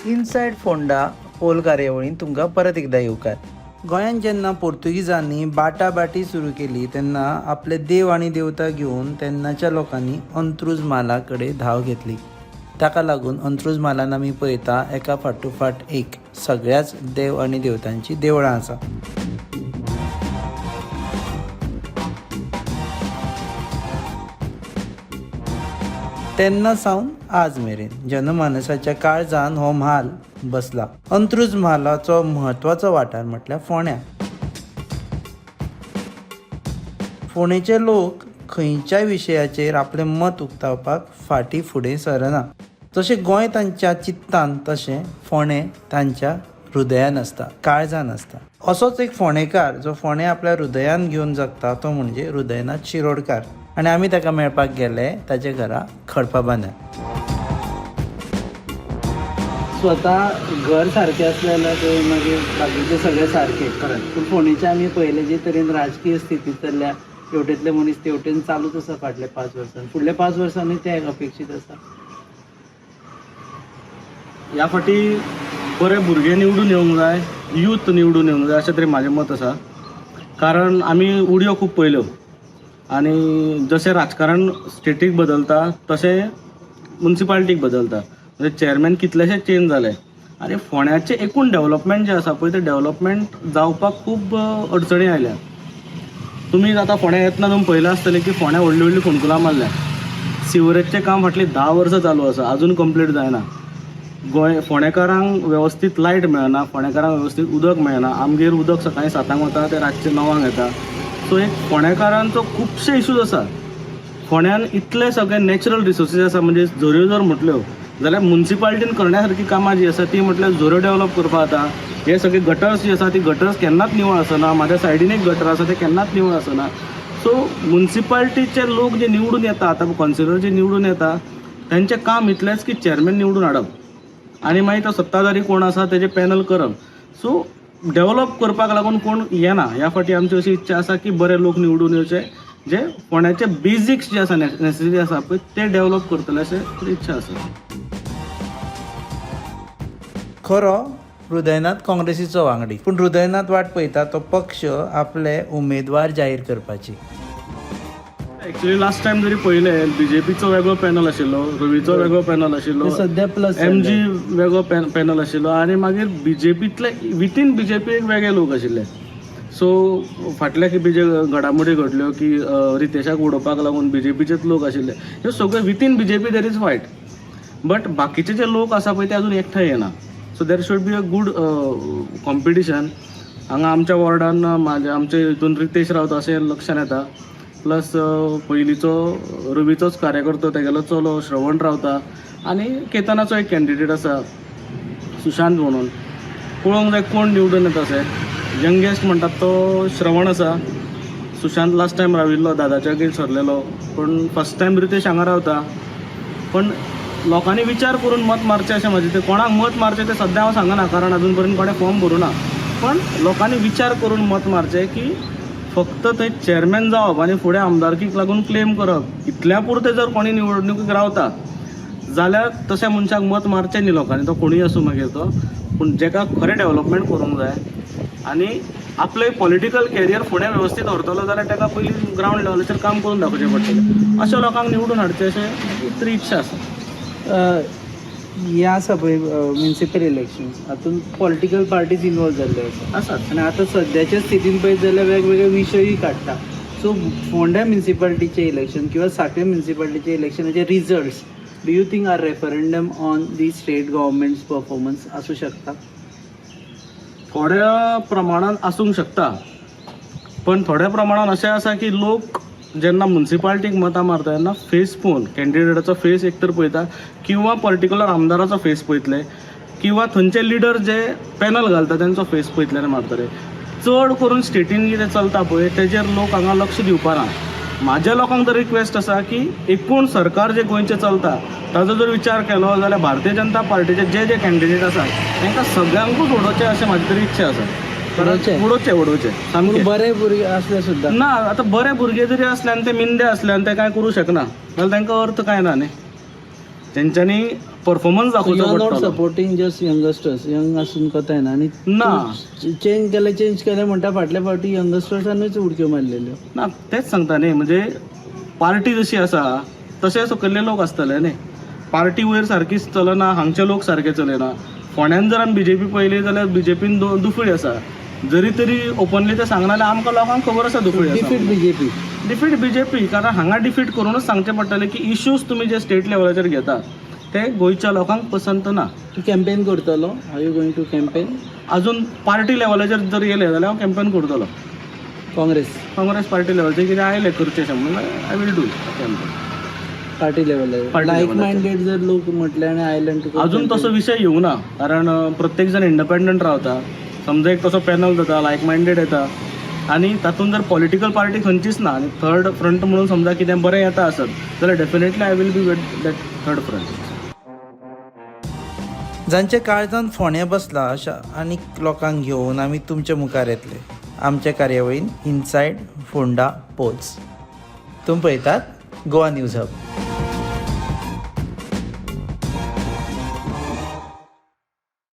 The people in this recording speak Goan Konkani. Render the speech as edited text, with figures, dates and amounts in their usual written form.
इनसायड फोंडा पोल कार्यावळीन तुमकां परत एकदां येवकार. गोंयांत जेन्ना पोर्तुगीजांनी बाटाबाटी सुरू केली तेन्ना आपले देव आनी देवता घेवन तेन्नाच्या लोकांनी अंत्रुज म्हाला कडेन धांव घेतली. ताका लागून अंत्रुज म्हालान आमी पळयता एका फाटोफाट एक सगळ्याच देव आनी देवतांची देवळां आसा. तेन्ना सावन आज मेरेन जनमानसाच्या काळजान हो म्हाल बसला. अंत्रुज म्हालाचो म्हत्वाचो वाठार म्हटल्यार फोंड्या. फोंडेचे लोक खंयच्याय विशयाचेर आपलें मत उक्तावपाक फाटीं फुडें सरना. जशें गोंय तांच्या चित्तान तशें फोंडें तांच्या हृदयान आसता, काळजान आसता. असोच एक फोंडेकार जो फोंडें आपल्या हृदयान घेवन जगता तो म्हणजे हृदयनाथ शिरोडकार आनी आमी ताका मेळपाक गेले ताच्या घरा खडपा बांद्यार. स्वता घर सारकें आसलें जाल्यार थंय मागीर बाकीचें सगळें सारकें. पूण फोंडेचें आमी पळयलें जे तरेन राजकीय स्थिती चल्ल्या, हेवटेंतले मनीस तेवटेन चालूच आसा फाटल्या 5 वर्सांनी, फुडल्या 5 वर्सांनी तें अपेक्षीत आसा. ह्या फाटी बरे भुरगे निवडून येवंक जाय, यूथ निवडून येवंक जाय अशें तरी म्हाजें मत आसा. कारण आमी उडयो खूब पळयल्यो आनी जशें राजकारण स्टेटीक बदलता तशें मुन्सिपालिटीक बदलता. म्हणजे चेअरमॅन कितलेशे चेंज जाले आनी फोंड्याचें एकूण डेवलपमेंट जें आसा पळय तें डेवलपमेंट जावपाक खूब अडचणी आयल्या. तुमी आतां फोंड्या येतना तुमी पळयलां आसतलें की फोंड्या व्हडलीं व्हडलीं फोंडकुलां मारल्या. सिवरेजचें काम फाटलीं 10 वर्सां चालू आसा, आजून कंप्लीट जायना. गोंय फोंडेकारांक वेवस्थीत लायट मेळना, फोंडेकारांक वेवस्थीत उदक मेळना. आमगेर उदक सकाळीं 7 वता तें रातचें 9 येता. सो एक फोंडेकारांचो खुबशे इशूज आसा. फोंड्यान इतले सगळे नॅचरल रिसोर्सीस आसा, म्हणजे झऱ्यो जर म्हटल्यो जाल्यार मुन्सिपालिटीन करण्या सारकी कामां जीं आसा ती म्हटल्यार झऱ्यो डेवलप करपाक जाता. हे सगळे गटर्स जी आसा ती गटर्स केन्नाच निवळ आसना. म्हाज्या सायडीन एक गटर आसा तें केन्नाच निवळ आसना. सो मुन्सिपालिटीचे लोक जे निवडून येता, आतां कावन्सिलर जे निवडून येता तेंचें काम इतलेंच की चेअरमॅन निवडून हाडप आनी मागीर तो सत्ताधारी कोण आसा तेजें पॅनल करप. सो डेवलप करपाक लागून कोण येना. ह्या फाटी आमची अशी इच्छा आसा की बरे लोक निवडून येवचे जे फोंड्याचे बेजिक्स जे आसा, नेसेसरी आसा पळय ते डेवलप करतले अशें इच्छा आसा. खरो हृदयनाथ काँग्रेसीचो वांगडी, पूण हृदयनाथ वाट पळयता तो पक्ष आपले उमेदवार जाहीर करपाची. एक्चुअली लास्ट टायम जरी पळयलें बीजेपीचो वेगळो पॅनल आशिल्लो, रवीचो वेगळो पॅनल आशिल्लो, सद्या प्लस एमजी वेगळो पॅनल आशिल्लो आनी मागीर बीजेपींतले विथीन बीजेपी एक वेगळे लोक आशिल्ले. सो फाटल्या खेपे जे घडामोडी घडल्यो की रितेशाक उडोवपाक लागून बीजेपीचेच लोक आशिल्ले, हे सगळे within BJP there is fight, but बाकीचे जे लोक आसा पळय ते अजून एकठांय येना. So there should be a good competition. हांगा आमच्या वॉर्डान म्हाज्या आमच्या हितून रितेश रावता अशें लक्षान येता, प्लस पयलींचो रवीचोच कार्यकर्तो तेगेलो चलो श्रवण रावता आनी केतनाचो एक कॅन्डिडेट आसा सुशांत म्हणून. पळोवंक जाय कोण निवडून येता अशें. यंगेस्ट म्हणटात तो श्रवण आसा. सुशांत लास्ट टायम राविल्लो, दादाच्या वगीर सरलेलो, पूण फर्स्ट टायम रितेश हांगा रावता. पण लोकांनी विचार करून मत मारचें अशें म्हाजें. तें कोणाक मत मारचें तें सद्या हांव सांगना, कारण अजून पर्यंत कोणें फॉर्म भरूं ना. पण लोकांनी विचार करून मत मारचें की फक्त थंय चेअरमॅन जावप आनी फुडें आमदारकीक लागून क्लेम करप इतल्या पुरतें जर कोणी निवडणुकीक रावता जाल्यार तशा मनशाक मत मारचें न्ही लोकांनी, तो कोणूय आसूं मागीर तो. पूण जेका खरें डेवलपमेंट करूंक जाय आनी आपलें पॉलिटिकल कॅरियर फुडें वेवस्थीत व्हरतलो जाल्यार ताका पयलीं ग्रावंड लेवलाचेर काम करून दाखोवचें पडटलें. अशा लोकांक निवडून हाडचें अशें तरी इच्छा आसा. हे आसा पळय म्युनिसिपल इलेक्शन्स, हातूंत पॉलिटिकल पार्टीज इनवॉल्व जाल्ले आसा. आसात. आनी आतां सद्याच्या स्थितीन पळयत जाल्यार वेगवेगळे विशयूय काडटा. सो फोंड्या म्युनिसिपालिटीचें इलेक्शन किंवा साखळे म्युनिसिपालिटीचे इलेक्शनाचे results do you think are referendum on the state government's performance आसूं शकता? थोड्या प्रमाणान आसूंक शकता, पण थोड्या प्रमाणान अशें आसा की लोक जेन्ना मुन्सिपालिटीक मतां मारता तेन्ना फेस पळोवन कॅन्डिडेटाचो फेस एक तर पळयता किंवा पर्टिक्युलर आमदाराचो फेस पळयतले किंवा थंयचे लिडर जे पॅनल घालता तेंचो फेस पळयतले आनी मारतले. चड करून स्टेटीन कितें चलता पळय तेजेर लोक हांगा लक्ष दिवपा ना. म्हाज्या लोकांक तर रिक्वेस्ट आसा की एकूण सरकार जें गोंयचें चलता ताजो जर विचार केलो जाल्यार भारतीय जनता पार्टीचे जे जे कॅन्डिडेट आसात तांकां सगळ्यांकूच उडोवचें अशें म्हाजी तरी इच्छा आसा. उडोवचें? उडोवचें, उडोवचें सामकें. बरे भुरगे असले सुद्दां ना, आतां बरे भुरगे जरी असले आनी ते मिंदे असले आनी ते कांय करूं शकना जाल्यार तांकां अर्थ कांय ना न्ही. तेंच्यांनी परफॉर्मन्स you दाखोवचो are not पडटलो. Supporting just youngsters. यंग आसून कोता येना आनी ना. चेंज केलें, चेंज केलें म्हणटा, फाटल्या फावटी यंगस्टर्सानूच उडक्यो मारलेल्यो. ना, तेच सांगता न्ही, म्हणजे पार्टी जशी आसा तशे सकयल्ले लोक आसतले न्ही. पार्टी वयर सारकीच चलना, हांगचे लोक सारके चलना. फोंड्यान जर आमी बीजेपी पळयली जाल्यार बीजेपीन दुफळी आसा. जरी तरी ओपनली ते सांगना जाल्यार आमकां लोकांक खबर आसा दुफळी आसा. Defeat BJP. Defeat BJP, कारण हांगा डिफीट करूनच सांगचें पडटलें की इश्यूज तुमी जे स्टेट लेवलाचेर घेतात ते गोंयच्या लोकांक पसंत ना. तूं कॅम्पेन करतलो? Are you going to campaign? अजून पार्टी लेवलाचेर जर येयलें जाल्यार हांव कॅम्पेन करतलो. काँग्रेस. काँग्रेस पार्टी लेवलाचेर कितें आयलें करचें अशें म्हणून, I will do campaign. Party लेवलार. Party like लेवलाचेर. मायंडेड जर लोक म्हटले आनी आयले तुका? अजून तसो विशय येवना, कारण प्रत्येक जण इंडिपेंडंट रावता. समजा एक तसो पॅनल जाता, लायक मायंडेड येता आनी तातूंत जर पॉलिटिकल पार्टी खंयचीच ना आनी थर्ड फ्रंट म्हणून समजा कितें बरें येता आसत जाल्यार definitely I will be with that third front. जांच्या काळजान फोंडें बसला अशा आनीक लोकांक घेवन आमी तुमच्या मुखार येतले आमच्या कार्यावळीन इनसायड फोंडा पोल्स. तुमी पळयतात गोवा न्यूज हब.